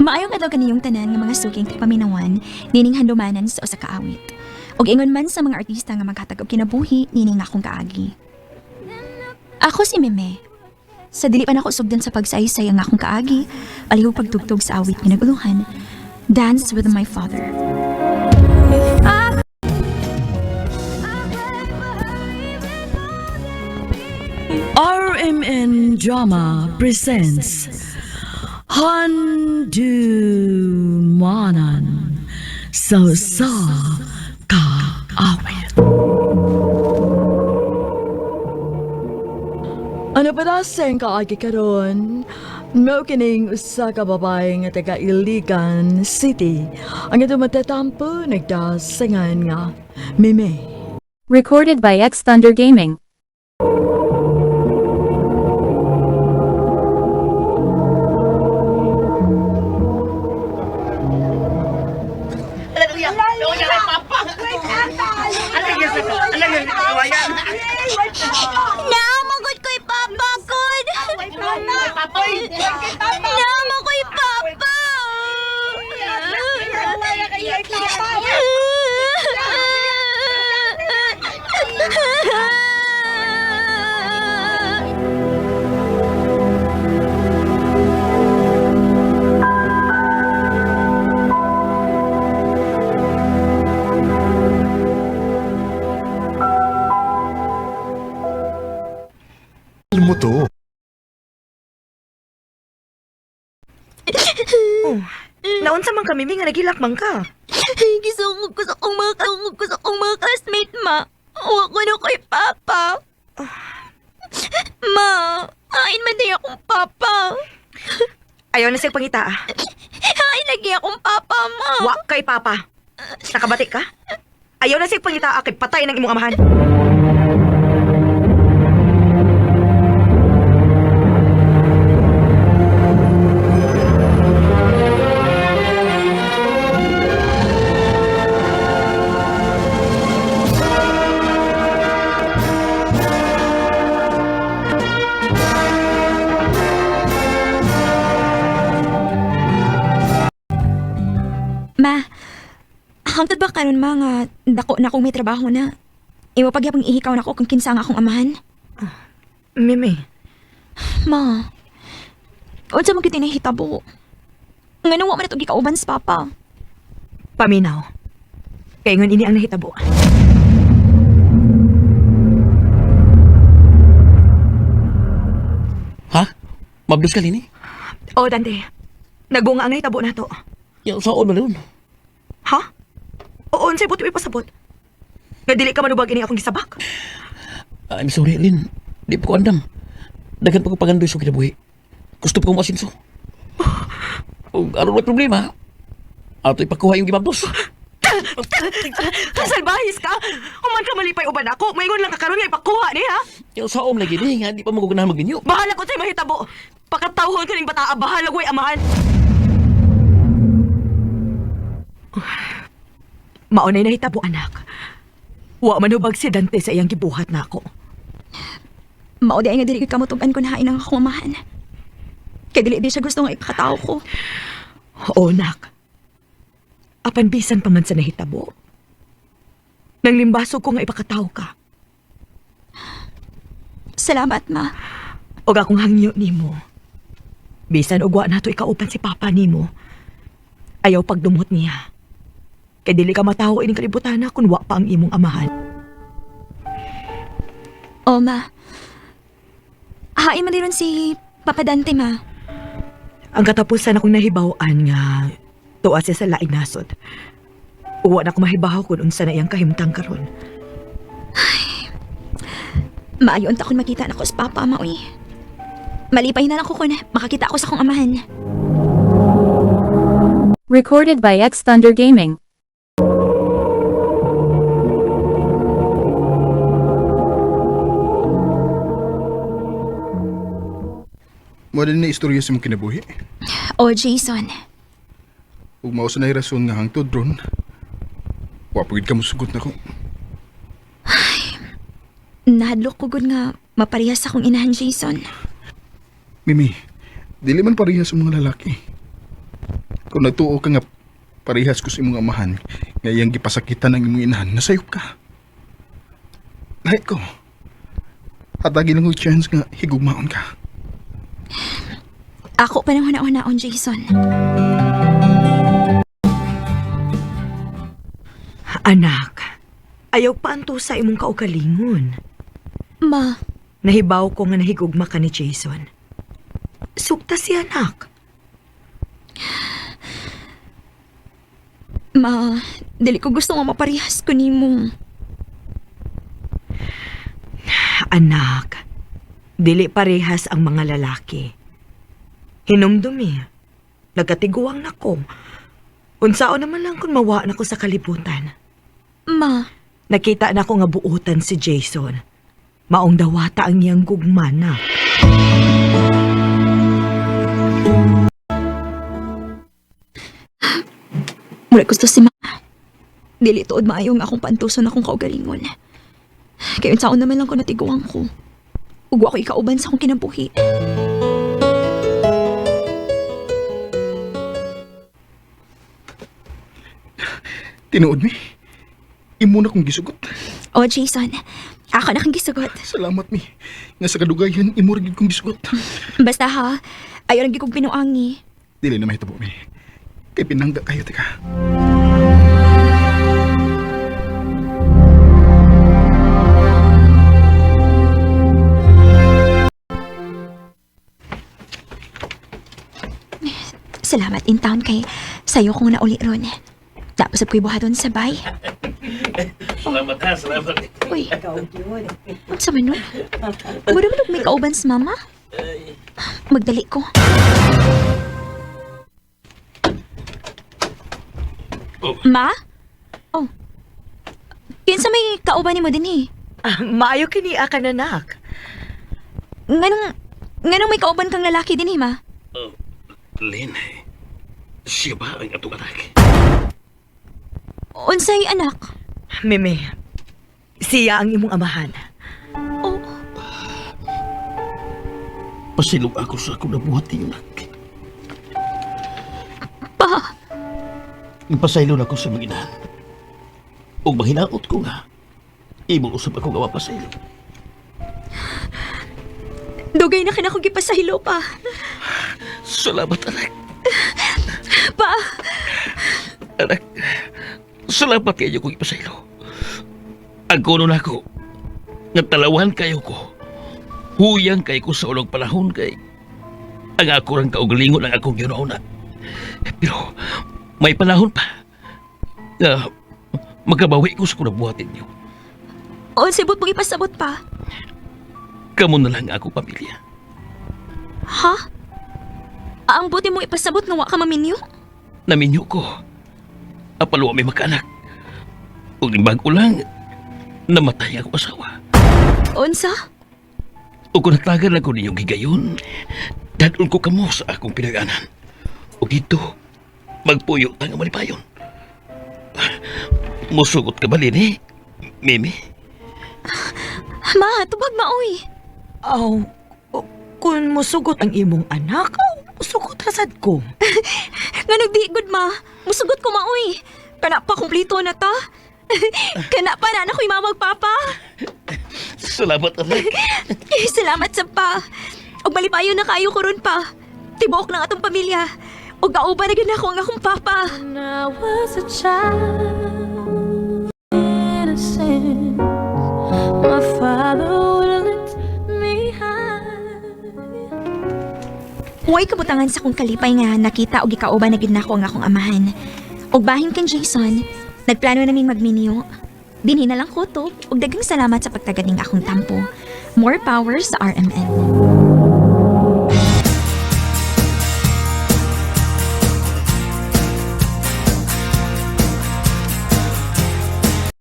Maayong adlaw kaniyong tanan nga mga suking tigpaminawan nining handumanan sa usa ka awit. Ug ingon man sa mga artista nga maghatag og kinabuhi nining akong kaagi. Ako si Meme. Sa dili pa nako sugdan sa pagsaysay ang akong kaagi, palihog pagtugtog sa awit nga naguluhan, Dance with My Father. RMN Drama presents Handumanan sa sa Kaawit. Ano pa na sa kaagi karon? Mao kining usa ka babae nga taga Iligan City. Ang atong matatampo nagdasangan nga Mime. Recorded by X Thunder Gaming. Naamagod ko'y papa ko! Naama ko'y papa! Mo to. Naunsa man kami nga nagilak man ka. Gisungog ko sa akong mga kasungog ko sa akong mga classmate, ma. Uwa ko na kay papa. Ma, hain man din akong papa. Ayaw na siyang pangita. Ah. Hain lagi akong papa, ma. Wa kay papa. Nakabati ka? Ayaw na siyang pangita ah, kay patay ng imong amahan. Ma, hangtod ba karon ma nga dako na akong may trabaho na? Imo pagyapong ihikaw na ako kung kinsa ang akong amahan. Mimi, Ma, unsa man gyud tinahitabo? Ngano wa man ato gikauban sa papa? Paminaw. Kay ngon ini ang nahitabo. Ha? Mabdos ka, Lini? Oh, Dante. Nagbunga ang nahitabo nato. Yan, saan man yun? Ha? Oo, unsay buti ipasabot. Nga dili ka manubag ini akong gisabak. I'm sorry, Lin. Di pa ko andam. Daghan pa ko pagandoy sa kinabuhi. Gusto pa kong masinso. O, aron may problema. Ato ipakuha yung gimabdos. Salbahis ka. Human ka malipay uban ako. Maingon lang ka karon nga ipakuha ni ha. Yan, saom lagi ni. Nga, di pa maguganahan maginyo. Bahala ko sa'yo mahitabo. Pakatawhon ka ning bataa, bahala ko'y amahan. Maunay nahitabo, anak. Wa manubag si Dante sa iyang gibuhat nako. Mao di ay nga dili gyud kamutug-an ko na hain ang akong amahan. Kay dili di siya gusto nga ipakatao ko. Oo, nak. Apan bisan pa man sa nahitabo. Nang limbaso ko nga ipakataw ka. Salamat, ma. Og akong hangyo nimo. Bisan og wa nato ikauban si papa nimo. Ayaw pagdumot niya. Kay dili ka matawo ining kalibutana kun wa pa ang imong amahan. O, ma. Hain man din ron si Papa Dante, ma. Ang katapusan akong nahibaw-an nga tuwa siya sa laing nasod. Uwa na ko mahibaw kung unsa na iyang kahimtang karon. Maayo unta kon makita nako sa papa, ma, uy. Malipay na lang ko kun makakita ako sa akong amahan. Recorded by X Thunder Gaming. Mo din na istorya sa imong kinabuhi. O, Jason. Ug mao sa rason nga hangtod ron. Wa pa gid ka mosugot nako. Nahadlok ko gud nga maparehas sa akong inahan, Jason. Mimi, dili man parehas ang mga lalaki. Kung nagtuo ka nga parehas ko sa imong amahan, nga iyang gipasakitan ang imong inahan, nasayop ka. Lahi ko. Hatagi lang ko chance nga higugmaon ka. Ako pa nang huna-hunaon, Jason. Anak, ayaw pa anto sa imong kaugalingon. Ma, Nahibaw ko nga nahigugma ka ni Jason. Sukta si anak. ma, dili ko gusto nga maparehas ko nimo. Anak, dili parehas ang mga lalaki. Hinumdumi, nagkatiguang nako. Unsao naman lang kung mawa na ko sa kalibutan. Ma, Nakita na ko nga buotan si Jason. Maong dawata ang iyang gugmana. mura gusto si ma. Dili tuod maayo nga akong pantuson akong kaugalingon. Kaya unsaon naman lang ko natiguang ko. Ug wa ko ikauban sa akong kinabuhi. Tinuod mi. Imo na kong gisugot. Oh, Jason, ako na kang gisugot. Salamat mi. Nga sa kadugayan, imo ra gid kong gisugot. Basta ha, ayaw lang gid kong pinuangi. Dili na mahitabo mi. Kay pinangga kayo tika. Salamat in town kay sayo kong nauli ron. Tapos ko'y buhaton sa bay. Salamat ha, salamat. Uy. Unsa man nun? Mura man og may kauban sa mama. Magdali ko. Oh. Ma? Oh. Kinsa may kauban nimo dinhi? Ah, maayo kini ka anak. Nganong nganong may kauban kang lalaki dinhi, ma? Oh, Lynn, siya ba ang atong anak? Unsay anak? Meme, siya ang imong amahan. Oh, Pasilong ako sa akong nabuhat niyo, anak. pa. Ipasaylo na ko sa mga inahan. Ug mahinaot ko nga, imong usap ako nga mapasaylo. Dugay na kina kong gipasaylo pa. Salamat, anak. Pa. Anak, salamat kayo kong ipasaylo. Ang kuno na ako, nga talawan kayo ko. Huyang kayo ko sa ulong panahon kay ang ako rang kaugalingon ang akong ginauna. Pero may panahon pa na magkabawi ko sa kunabuhatin niyo. Unsay but mong ipasabot pa? Kamo na lang ang akong pamilya. Ha? Ang buti mong ipasabot nga wa ka maminyo? Naminyo ko. Apalo may makaanak. Ug bago lang, namatay ang akong asawa. Unsa? Ug kung natagan lang ko ninyong gigayon, dadon ko kamo sa akong pinag-anan. Ug dito, magpuyo ta nga malipayon. Musugot ka ba, Lini? Mimi? Ma, tubag maoy. Aw, kung musugot ang imong anak, aw, musugot rasad ko. Nga nagdi good ma. Musugot ko maoy. Kana pa kumplito na ta. Kana pa na ako'y mama ug papa. Salamat, anak. Salamat sa pa. Ug malipayon na kayo ko ron pa. Tibuok ng atong pamilya. Ug kauban na gyud nako ang akong papa. When I was a child, innocent, my father would lift me high. Huwag kabutangan sa kong kalipay nga nakita og gikauban na gyud nako ang akong amahan. Ug bahin kang Jason, nagplano naming magminyo. Dinhi na lang ko to, ug daghang salamat sa pagtagad ning akong tampo. More power sa RMN.